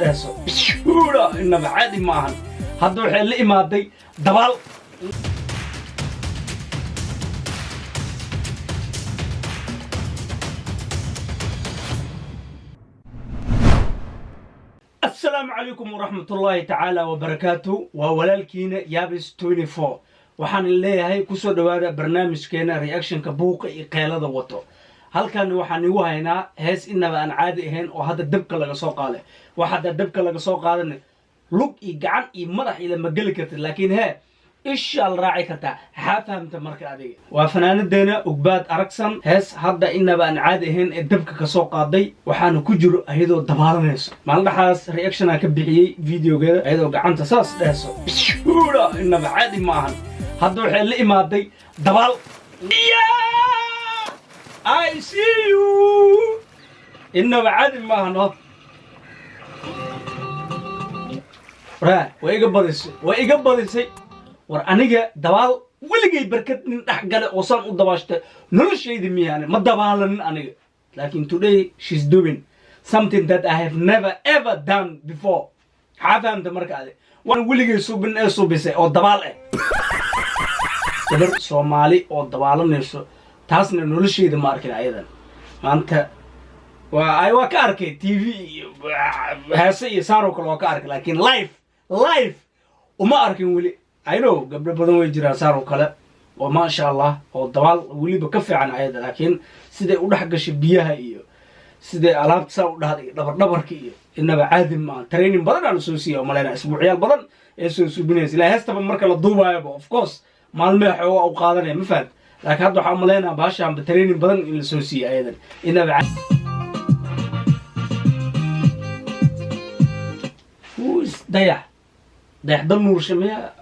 dhehso. Bishuura, inaba caadi ma ahan. Hadda waxay la imaaday dabaal. Asalaamu calaykum waraxmatullaahi tacaala wabarakaatu. Waa walaalkiina Yaabis 24. Waxaan leeyahay, kusoo dhowaada barnaamijkeena reactionka buuqa iyo qeelada wato. Halkan waxaan igu haynaa hees inaba aan caadi ahayn oo hadda dabka laga soo qaaday. Wax hadda dabka laga soo qaadana lug iyo gacan iyo madax ila ma geli kartid, laakiin hee, ishaa la raaci kartaa. Xaa fahamta marka adiga? Waa fanaanadeena Ugbaad Aragsan. Hees hadda inaba aan caadi ahayn ee dabka kasoo qaaday, waxaana ku jiro ayadoo dabaalanayso. Maalin dhexaas reactionaa ka bixiyey videogeeda, ayadoo gacanta saas dhehso. Bishuura, inaba caadi ma ahan. Hadda waxay la imaaday dabaal. I see you. Inaba caadi ma ahan. Oh, raa, way iga badisay, way iga badisay. War aniga dabaal weligay barkad nin dhex gale oo saan u dabaashtay noloshayda miyaane ma dabaalanin aniga, laakiin today she's doing something that I have never ever done before. Maxaa fahamta marka adi? Waan weligay suubin ee suubisay oo dabaal ah. Gabar Soomaali oo dabaalanayso, taasna noloshayda ma arkin. Ayadan maanta waa ka arkay TV iyo heese iyo saanoo kale waa ka arkay, laakiin live live uma arkin weli. I know gabdho badan way jiraan saan oo kale oo maasha Allah oo dabaal weliba ka fiican ayada, laakiin siday u dhex gashay biyaha iyo siday alaabta saa u dhahday iyo dhabar dhabarka iyo inaba caadi maaha. Training badan aan soo siiya umalaynaa, isbuucyaal badan ee soo suubinaysa ilaa heestaba marka la duubaayaba. Of course, maalmehe xoogaa u qaadanaya, ma fahamta? Laakiin hadda waxaa umalaynaa bahashaanba training badan in la soo siiya ayadan. Inaba who is Dayax? Dayax Dal Nuurshe miya?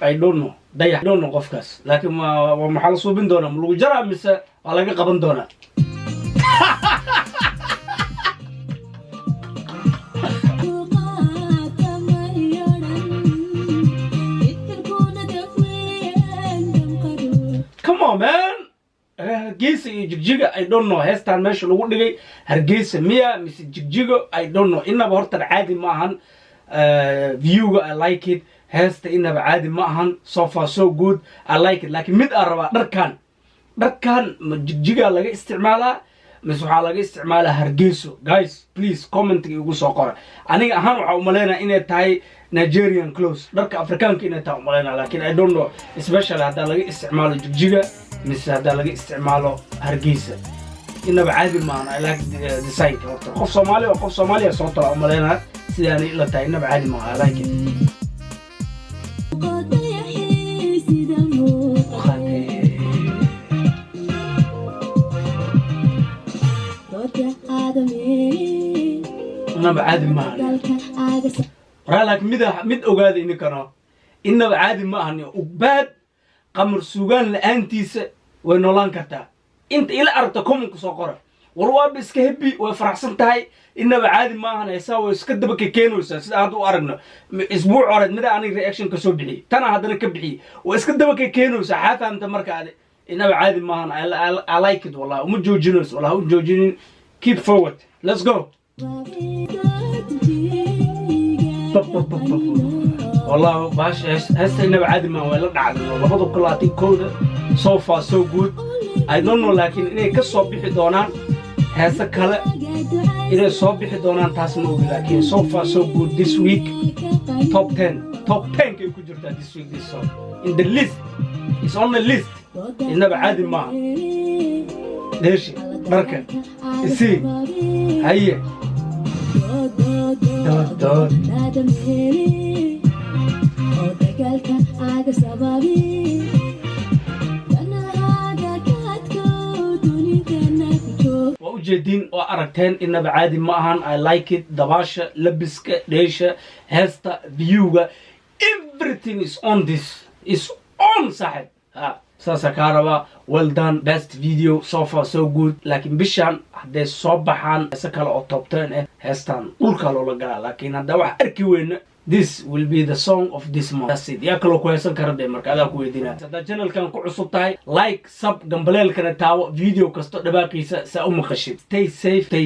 I don't know Dayax, don't know qofkaas, laakiin ma maxaa la suubin doonaa? Ma lagu jaraa mise waa laga qaban doonaa? Come on, man. Hargeysa iyo Jigjiga, I don't know heestaan meesha lagu dhigay, Hargeysa miya mise Jigjigo? I don't know. Inaba hortan caadi ma ahan. Viewga, I like it. Heesta inaba caadi ma ahan. So far so good, I like it. Laakiin mid aan rabaa, dharkan ma Jigjiga laga isticmaalaa mise waxaa laga isticmaalaa Hargeyso? Guys, please, commentiga igu soo qora. Aniga ahaan waxaa umaleynaya inay tahay Nigerian clothes, dharka Afrikaanka inay tahay umaleynaya, laakiin I don't know, especially haddaa laga isticmaalo Jigjiga mise haddaa laga isticmaalo Hargeysa. Inaba caadi maahan. I like designka. Horta qof Soomaali oo qof Soomaaliya soo tala umaleynaya, sidaanay ila tahay. Inaba caadi maaha. I like it. Inaba caadi maahan waraa. Laakiin mid ogaada ininkano, inaba caadi ma ahani. Ugbaad Qamar Suugaan la-aantiisa way noolaan kartaa. Inta ila aragta commentka soo qora. War waaba iska happy, way faraxsan tahay. Inaba caadi ma ahan. Heesaa way iska daba kekeenaysaa. Sida hadda u aragno, isbuuc horeed mida aniga reaction ka soo bixiyey, tana haddana ka bixiyey, way iska daba kekeenaysaa. Xaa fahamta marka adi? Inaba caadi maahan. I like it, wallahi. Uma joojinayso, wallahi uma joojinin. Keep forward, let's go. Wallahi baasha heesta inaba caadi maahan, way la dhacday 2021-da. So far so good. I don't know, laakiin inay ka soo bixi doonaan heese kale, inay soo bixi doonaan taas ma ogi, laakiin so far so good. This week top 10, top 10 kay ku jirtaa this week. This song in the list is on the list. Inaba caadi maaha. Dheeshi dharka isii haye dood dood. Oo dagaalka aaga sababi danahaaga kaadko dunidana ku joog. Waa ujeediin oo aragteen, inaba caadi ma ahan. I like it. Dabaasha, labiska, dheesha, heesta, viewga, everything is on. This is on, saaxib. Ha, saasaa kaa rabaa. Well done. Best video so far so good. Laakiin bishaan hadday soo baxaan heese kale oo top 10 ah, heestan dhulkaa loola galaa. Laakiin haddaa wax arki weyna, this will be the song of this month. That's it. Yaa kaloo ku heesan kara dee? Marka adaa ku weydiinaa, haddaad channelkan ku cusub tahay, like, sub, gambaleelkana taawo, video kasto dhawaaqiisa saa u maqashid. Stay safe, stay